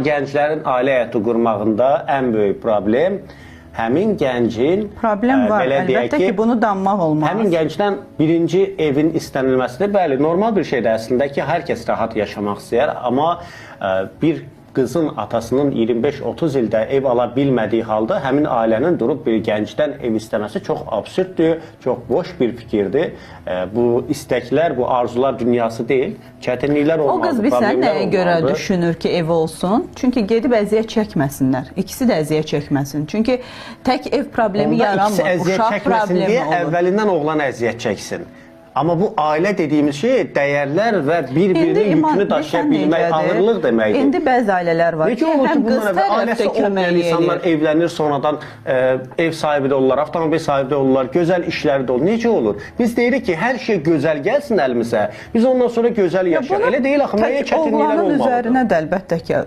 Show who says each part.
Speaker 1: Gənclərin ailə həyatı qurmağında ən böyük problem həmin gəncin
Speaker 2: Problem var.
Speaker 1: belə deyək
Speaker 2: Əlbəttə ki, bunu danmaq olmaz.
Speaker 1: Həmin gəncdən birinci evin istənilməsidir. Bəli, normal bir şeydir əslində ki, hər kəs rahat yaşamaq istəyər, amma bir qızın atasının 25-30 ildə ev ala bilmədiyi halda həmin ailənin durub bir gəncdən ev istəməsi çox absurddür, çox boş bir fikirdir. Bu istəklər, bu arzular dünyası deyil. Çətinliklər
Speaker 2: O
Speaker 1: olmalıdır,
Speaker 2: qız bilsən
Speaker 1: problemlər
Speaker 2: nəyə görə
Speaker 1: olmalıdır.
Speaker 2: düşünür ki, ev olsun? Çünki gedib əziyyət çəkməsinlər. İkisi də əziyyət çəkməsin. Çünki tək ev problemi
Speaker 1: Onda ikisi
Speaker 2: yaranmır,
Speaker 1: əziyyət
Speaker 2: uşaq
Speaker 1: çəkməsin
Speaker 2: problemi
Speaker 1: deyə
Speaker 2: olur.
Speaker 1: əvvəlindən oğlan əziyyət çəksin. Amma bu ailə dediyimiz şey dəyərlər və bir-birinin
Speaker 2: İman,
Speaker 1: yükünü daşıya
Speaker 2: bilirsən
Speaker 1: bilmək,
Speaker 2: necədir?
Speaker 1: ağırlıq deməkdir.
Speaker 2: İndi bəzi ailələr var
Speaker 1: Necə
Speaker 2: ki,
Speaker 1: olur ki,
Speaker 2: həm qız
Speaker 1: bundan əvvəl
Speaker 2: tərəfdə
Speaker 1: ailəsi olmayan
Speaker 2: köməklik
Speaker 1: insanlar
Speaker 2: eləyir.
Speaker 1: evlənir, sonradan ev sahibi də olurlar, avtomobil sahibi də olurlar, gözəl işləri də olur. Necə olur? Biz deyirik ki, hər şey gözəl gəlsin əlimizə. Biz ondan sonra gözəl yaşayaq.
Speaker 2: Bunu
Speaker 1: Elə deyil axı, müəyyən
Speaker 2: tək
Speaker 1: çətinliklər
Speaker 2: oğlanın
Speaker 1: olmalıdır.
Speaker 2: üzərinə də əlbəttə ki,